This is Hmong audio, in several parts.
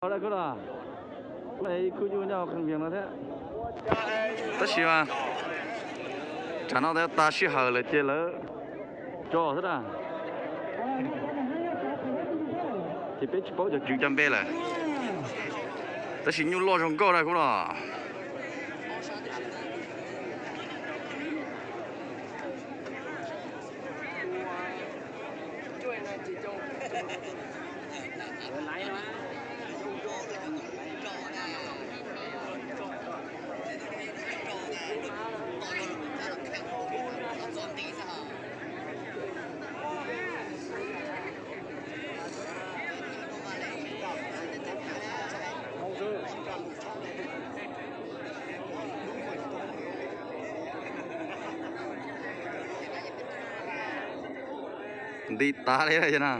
Dab kuj los, kuj ib khub nyuj nyob qee vias no thiab. Tab sis mas tsam no tas sij hawm lawm ces lawv tso xwb na. Ces peb tsis paub cov tswv cov npe lawm. Tab sis nyuj loj zoo nkauj na kuj los. Nti tas li no.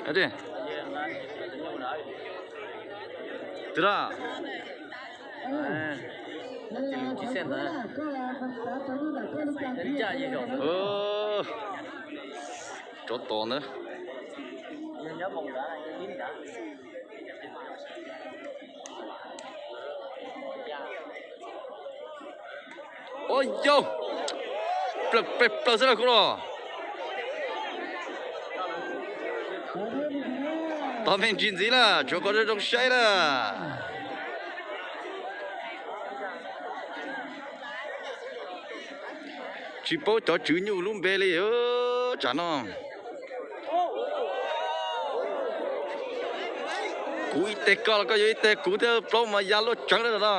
Twb da. Tsov tom ntawd. Ua yau, plaws plaws xwb na kuj los. Tau me ntsis ntxiv lawm, tshuav qhov zoo zoo saib lawm. Tsis paub cov tswv nyuj lub npe li tsam no. Kuv ib teg koj los koj yuav ib teg kuv thiab, plaub mas ya luaj tseev lawm no.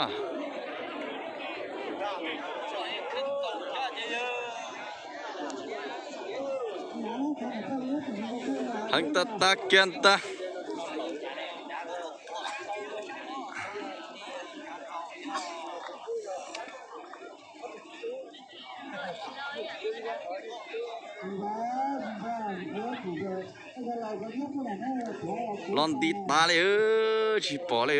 Heev tag tag kiag ntag. Los nti tas li, tsis pom li.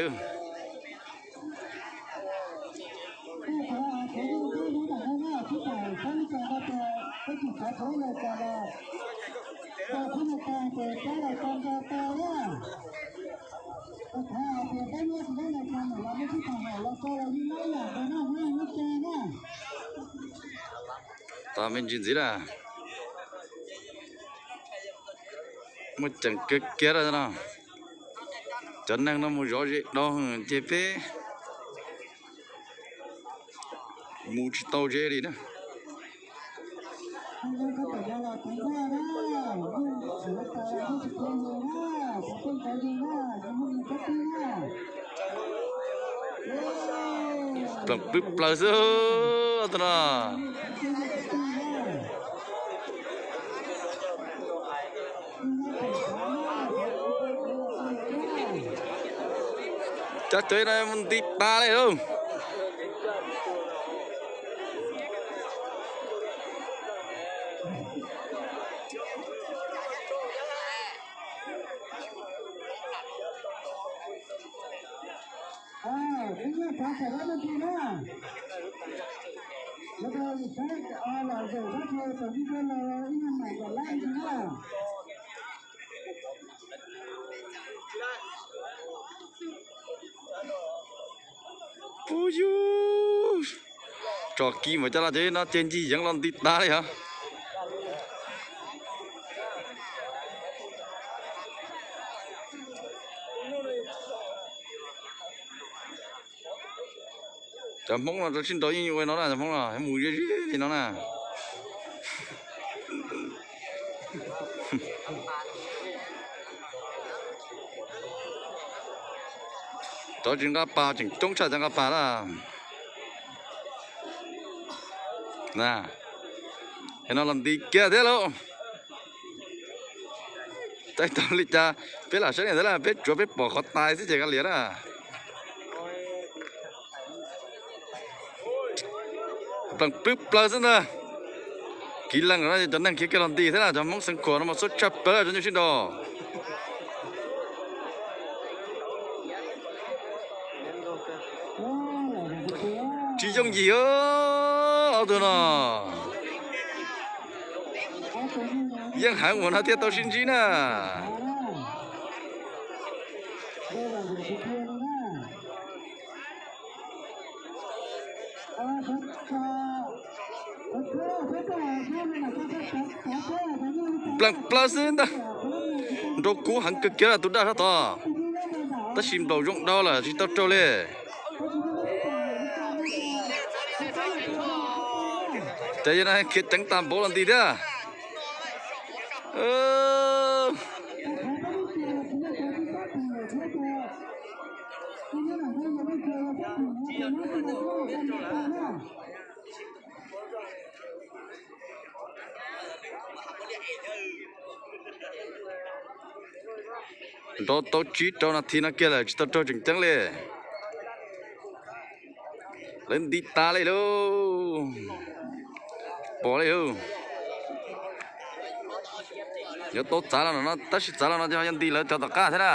Tau me ntsis ntxiv lawm. Muaj ceem kawg kiag lawm no. Cov neeg no mus zov ze dau ces peb mus tsis tau ze li na. Ploom pwb plaws xwb tus no. Cov cov no mus nti tas li lauj. Ub yus, tso kiag mus coj los ces no ces ncig yeev los nti tas li os. Cov Hmoob no rau sib nraus yeej ua no na, cov Hmoob no mus ze ze li no na. Cov tsis nqa pas tseem coob tshaj cov nqa pas na. Na, no los nti kiag thiab lauj. Tau li cas peb lam saib niam thiab lawm, peb tsuav peb pom qhov tais xwb ces kav liam na. Ploom pwb plaws xwb ntag. Kiv leej no cov neeg khiav kiag los nti thiab na, cov Hmoob Xeev Khuam no mas xub tshaj plaws cov nyuj sib nraus. Tsis yooj yim ob tug no. Yeej heev ua no thiaj tau sib ntsib na. Plees plaws xwb ntag. Nrau kub heev kawg kiag tus daj sab tod. Tab sis nplaum zoo dhau lawm tsis tau raug li. Ces yog no khiav ceev tag npaum los nti thiab. Nrau tau tsib rau nas this no kiag lawm tsis tau raug tseem ceeb li. Lawv nti tas li lauj. Pom li lauj. Yuav tau txav los no tab sis txav los no yog nti lawv cov tom qab thiab na.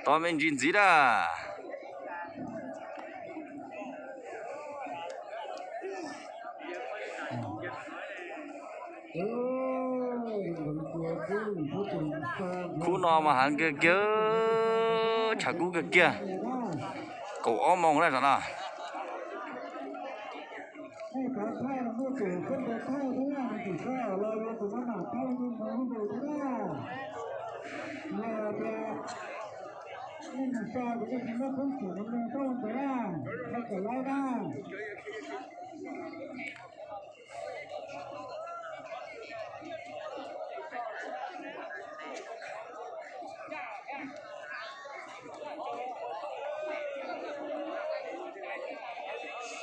Tos me ntsis ntxiv na. Khub no mas heev kiag kiag, tshav kub kiag kiag. Kaum ob moos na tam no.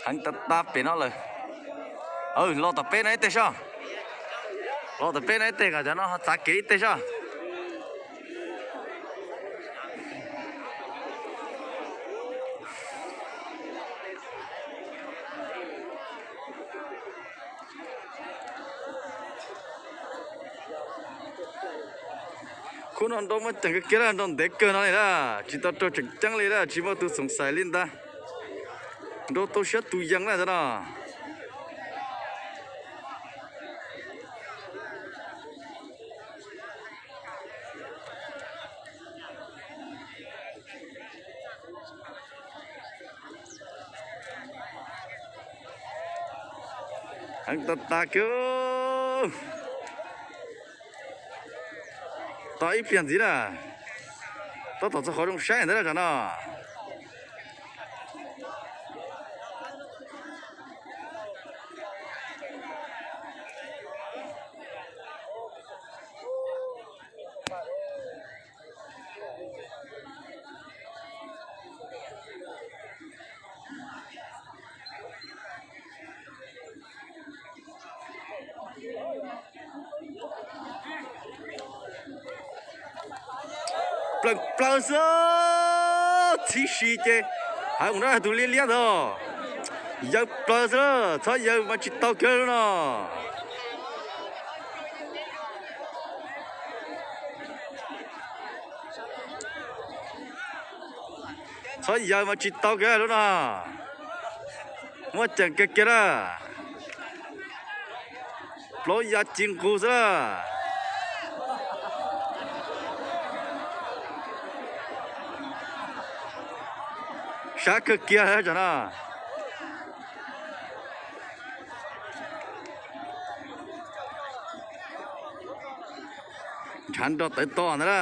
Heev tas tas pem no lawm. Los tom peb no ib teg soj. Los tom peb no ib teg kom cov no txav kev ib teg soj. Khub no nrau muaj ceem kawg kiag lawm, nrau ntev kawg no li lawm, tsis tau raug tseem ceeb li lawm, tsis muaj tus xoom xais li ntag. Nrau tau siab tus yees lawm ntag no. Heev tas tas kiag. Tos ib pliag ntxiv na. Tab tom txog qhov zoo saib ntag na tsam no. Plees plaws xwb, txhib si ces hais mus no tus liab liab ntawd yawg plaws xwb, txhob yawg mas tsis tau kiag lub no. Txhob yawg mas tsis tau kiag lub no. Muaj ceem kiag kiag na. Plaub ya ci nqus xwb na. Sab kawg kiag tsam no. Ntshav nrog tawv to ntag na.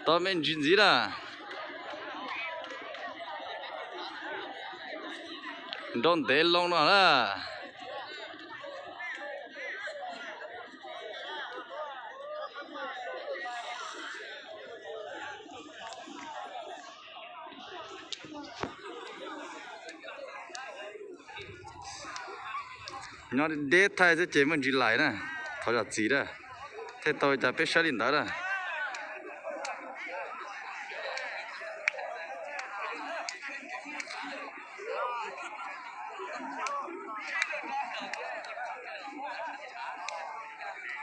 Tos me ntsis ntxiv na. Nrau ntev loo no na. Nyob deb thaij xwb ces muaj ntsis lais na, thov zam txim na, thiaj tau cas peb saib li ntawd na.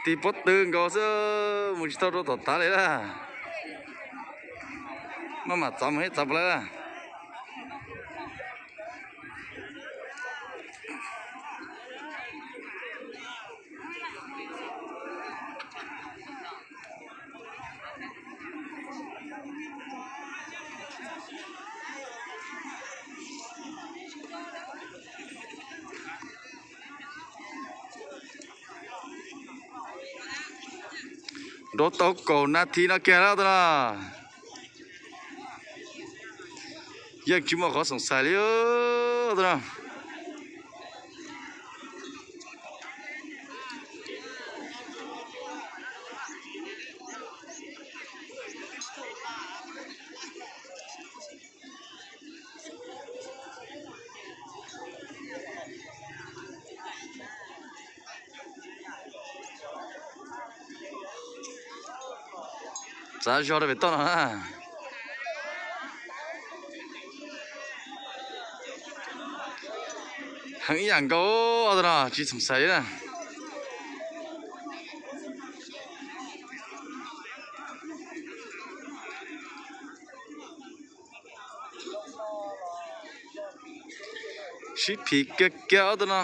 Tig pob tw nkaus xwb, mus tsis tau rau tom tav li na. Maj mam txav mus ib txav puas laib na. Nrau tau kaum nas this no kiag lawm no. Yeej tsis muaj qhov xoom xais li no. Txav zog rau pem toj no na. Heev ib yam nkaus, no tsis xoom xais li na. Sib phim kiag kiag ob tug no.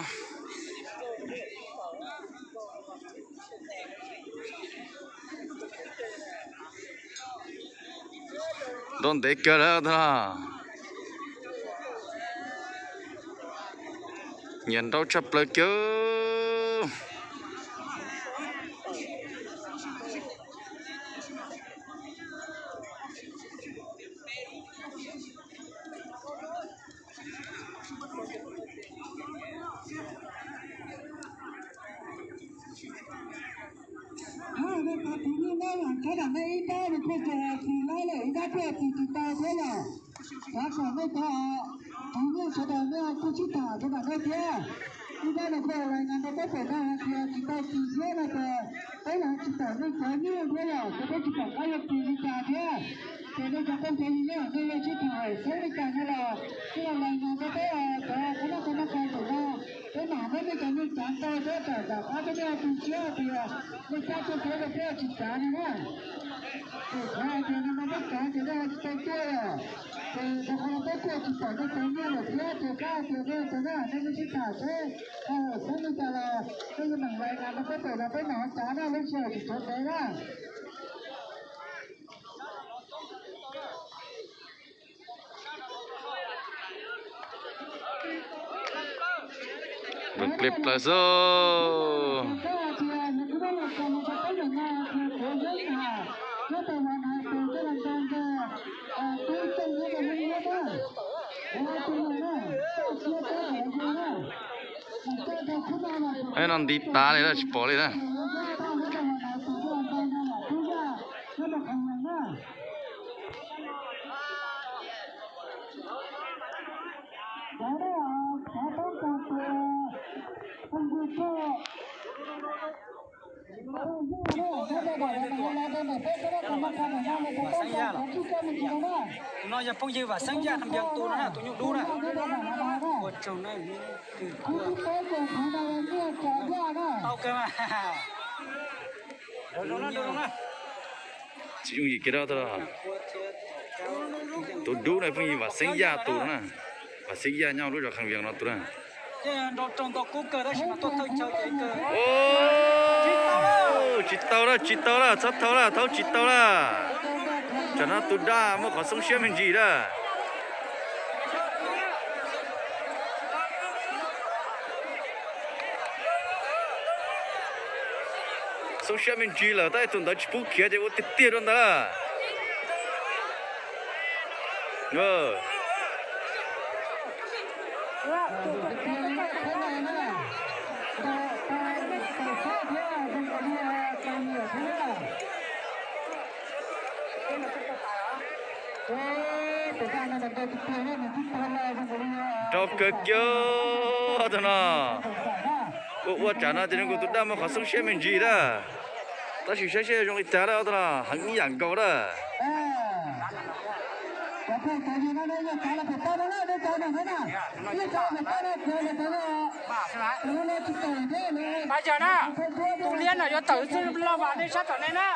Nrau ntev kawg lawm no. Nyiam nrau tshaj plaws kiag. Ib dab no kuj tsis tau thiab yom. Xav kom nej cov tus nyiaj sawv daws nej kuj sib tham sawv daws thiab. Ib dab no kuj lais nas rau peb pom no hais tias tsis tau kis thiab no ces peb los tsis pom nej cov nyiaj thiab yom, ces peb tsis pom qab yuav kis li cas thiab. Ces nej cov phooj cov ywg nej yeej sib tham xeeb li cas no los kuj los lais nas rau peb cov qhov noj qhov noj qhov ntawm no. Peb mam muab nej cov nyiaj tsav ntau thiab tsam nram qab peb nej tus siab hais tias nej cab tuaj thiab rau peb tsis tsav no na. Ces qhov hais tias no mas peb tsav ces nej tsis tau tuaj lawm. Ces rau qhov no peb kuj tsis pom nej cov nyiaj lawm thiab ces pab hais tias nej cov nyiaj nej sib tham seb xeeb li cas los nej yeej meem lais nas rau peb pem los peb mam tsav na, lub sij hawm tsis tshuav ntev na. Nplees plaws xwb. No nti tas li na, tsis pom li na. Tus no yog phooj ywg Vam Xeeb Yaj Npias tus no na, tus nyuj dub na. Ua tsaug na. Tau kawg mas. Tsis yooj yim kiag. Tus dub no phooj ywg Vam Xeeb Yaj tus no na. Vam Xeeb Yaj nyob lub zos Kham Vias no tus na. Tsis tau na, tsis tau na, txhob thau na, thau tsis tau na. Tsam no tus dab muaj qhov xoob siab me ntsis na. Xoob siab me ntsis lawm, tab sis tus ntawd tsis pub khiav ces ua tiag tiag rau ntawd. Nrau kawg kiag tus no. Ua ua tsam no ces zoo nkaus tus daj muaj qhov xoob siab me ntsis na. Tab sis saib seb zoo li cas na, tus no heev ib yam nkaus na. Pab yawg na, tus liab no yuav tawm xwb, los vam nej sab tom nej na.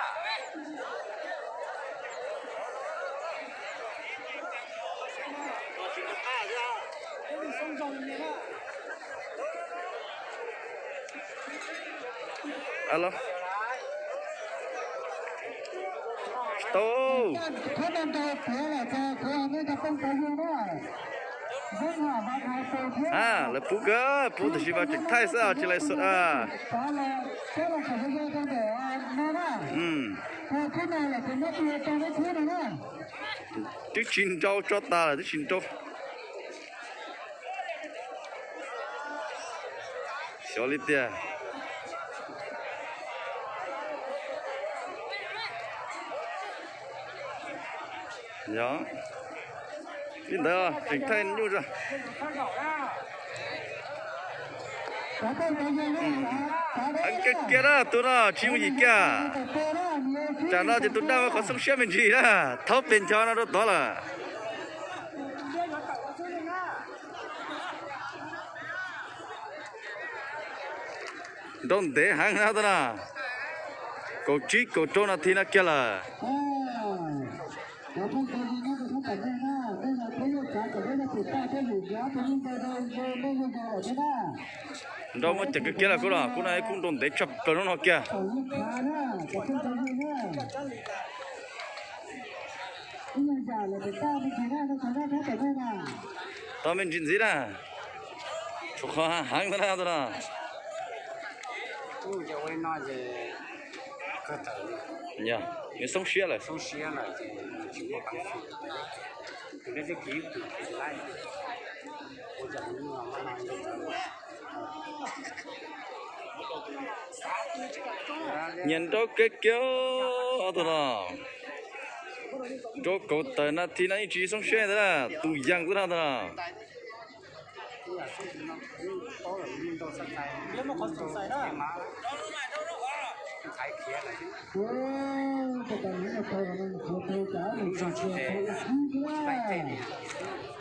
Tsis tau. A, lawv pub kawg, pub tam sim mas tseem thaij xwb, tsis lais xwm a. Twb tsis nrau tso tas lawm, twb tsis nrau. Xyov li tiag. Yog li ntawd tseem thaij nyuj zog. Heev kiag kiag na, tus no tsis yooj yim kiag. Tsam no ces tus daj muaj qhov xoob siab me ntsis na, thaub pes ncho no rau tod lawm. Nrau ntev heev na tus no, kaum tsib kaum rau nas this no kiag lawm. Nrau muaj ceem kawg kiag lawm, kuv no kuj nrau ntev tshaj plaws hnub no kiag. Tau me ntsis ntxiv na, tshuav qhov heev heev ntag na tus no. Nws xoob siab lawm. Nyiam nrau kiag kiag tus no. Nrau kaum tawm nas this no yeej tsis xoob siab ntag na, tus yees xwb na tus no.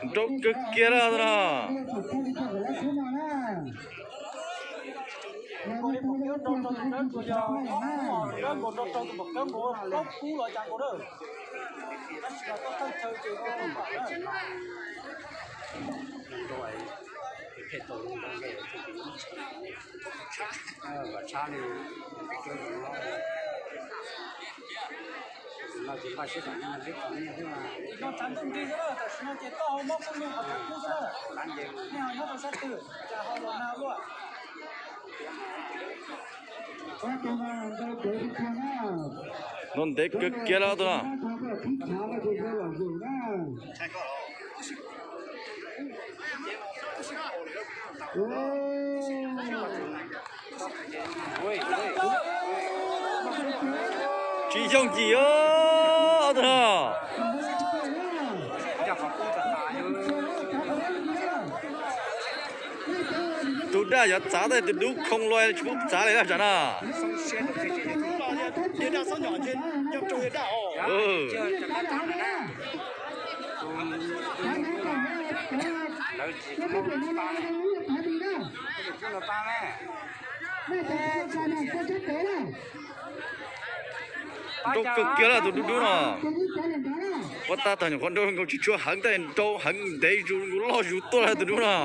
Nrau kawg kiag na tus no. Nrau ntev kawg kiag lawm tus no. Tsis yooj yim os tus no. Tus daj yuav txav tau tus dub khoo lua tsis pub txav li na tsam no. Nrau kawg kiag lawm tus dub dub no. Ua tag tag nyuam qhuav nrau nkaus tsis tshua heev, tej nrau heev ntev zus nkaus loj zus tuaj lawm tus dub no.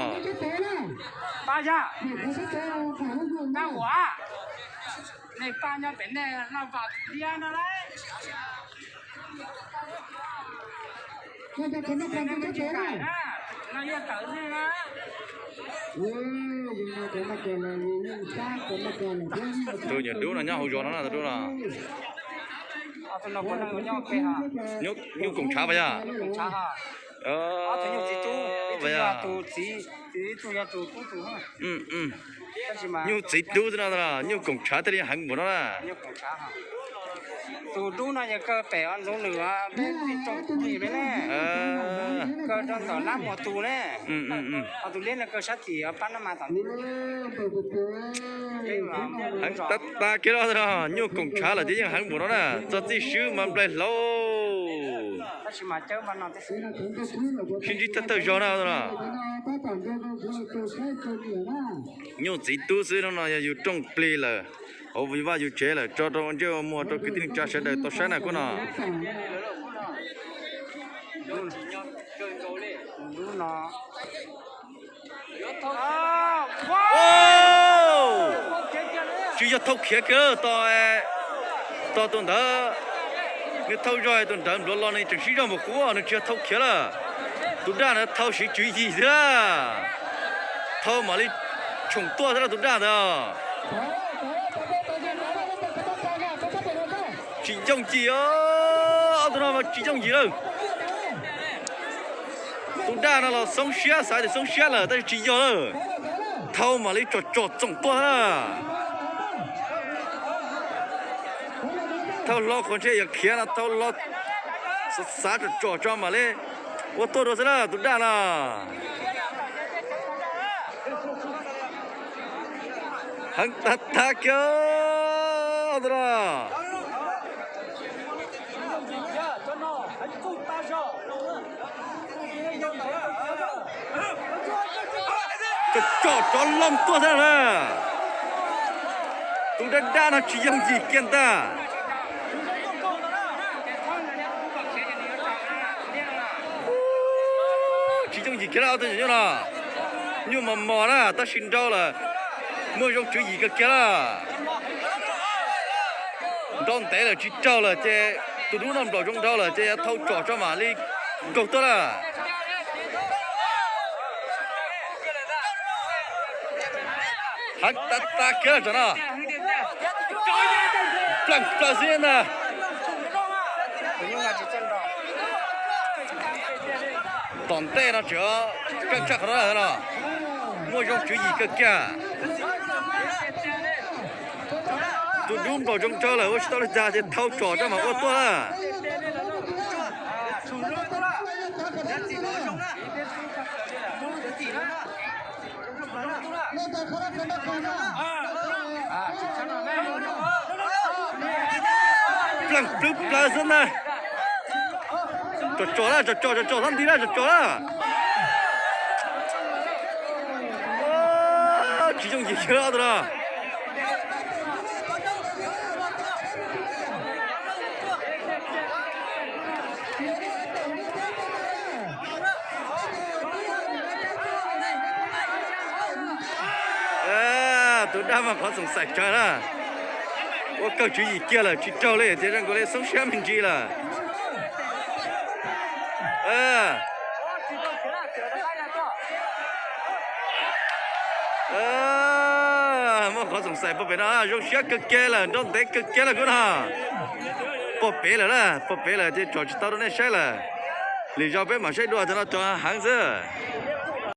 Tus nyuam dub no nyob hauv zos no na, tus dub no. Nyuj koom tshav pas yog? Ob tug nyuj txiv tub, ib tug yog tus txiv, ib tug yog tus tub tus. Nyuj txiv tub xwb no, nyuj koom tshav thiaj li heev npaum no na. Tus dub no yog kaw pem ntxoov nws, peb tij rooj plig peb ne, kaw rau ntawm lab muag tus ne, ho tus liab no kaw sab tim pab nab mas tom ntej. Heev tas tas kiag no, nyuj koom tshav lawm ces yeej heev npaum no na, txog txij swb mas nplaig hlauv. Sib ntsib thawj thawj zaug na no. Nyuj txiv tub xwb no, no yog yus rooj plig lawm, hauv yus vaj yus tsev lawm, tso rau ua ntsej ua muag rau kwv tij neej tsa sawv daws tau saib na kuv no. Tsis yog thau khiav kiag, tos tus ntawd, nws thau zog tus nrawd npluav los nws tseem sib zog npaum qub, nws tsis yog thau khiav lawm. Tus daj ntawd thau siv tswv yim xwb, thau mam li tshoom tuaj xwb tus daj ntawd. Tsis yooj yim, ob tug no mas tsis yooj yim lawm. Tus daj no los xoob siab, xav tias xoob siab lawm tab sis tsis yog lawm. Thau mam li tsom tsom txoom tuaj na. Thau hlo qhuav ntshe yuav khiav no, thau hlo xav tsom tsom tso mam li ua tuaj dua xwb na tus daj no. Heev tag tag kiag tus no. Tsom tsom tso loo tuaj xwb na. Tus daj daj no tsis yooj yim kiag ntag. Tsis yooj yim kiag na ob tug nyuj no. Nyuj mos mos na tab sis nrau lawm, muaj zoo tswv yim kawg kiag na. Nrau ntev lawm tsis raug lawm ces tus dub no nplaum zoo nrau lawm ces yuav thau tsom tso mam li nkaug tuaj na. Heev tas tas kiag na tsam no. Plaws plaws xwb ntag. Tom ntej no tseem keej tshaj qhov no no, muaj zoo tswv yim kawg kiag. Tus dub nplaum zoo nrau lawm ua tsis tau li cas ces thau tsom tso mam ua tuaj na. Plaws plwb plaws xwb ntag. Tsom tsom na, tsom tsom tsom txhob nti na, tsom tsom na. Tsis yooj yim kiag ob tug no. Tus dab mas qhov xoom xaim tsawv na. Ua kawg tswv yim kiag lawm tsis raug li ces zoo nkaus li xoob siab me ntsis lawm. Muaj qhov xoom xaim pog pem no, zoo siab kawg kiag lawm, nrau ntev kawg kiag lawm kuv no. Pog pem lawm na, pog pem lawm ces tsom tsis tau rau nej saib lawm. Lwm zaus peb mam saib dua, cov no cov heev xwb.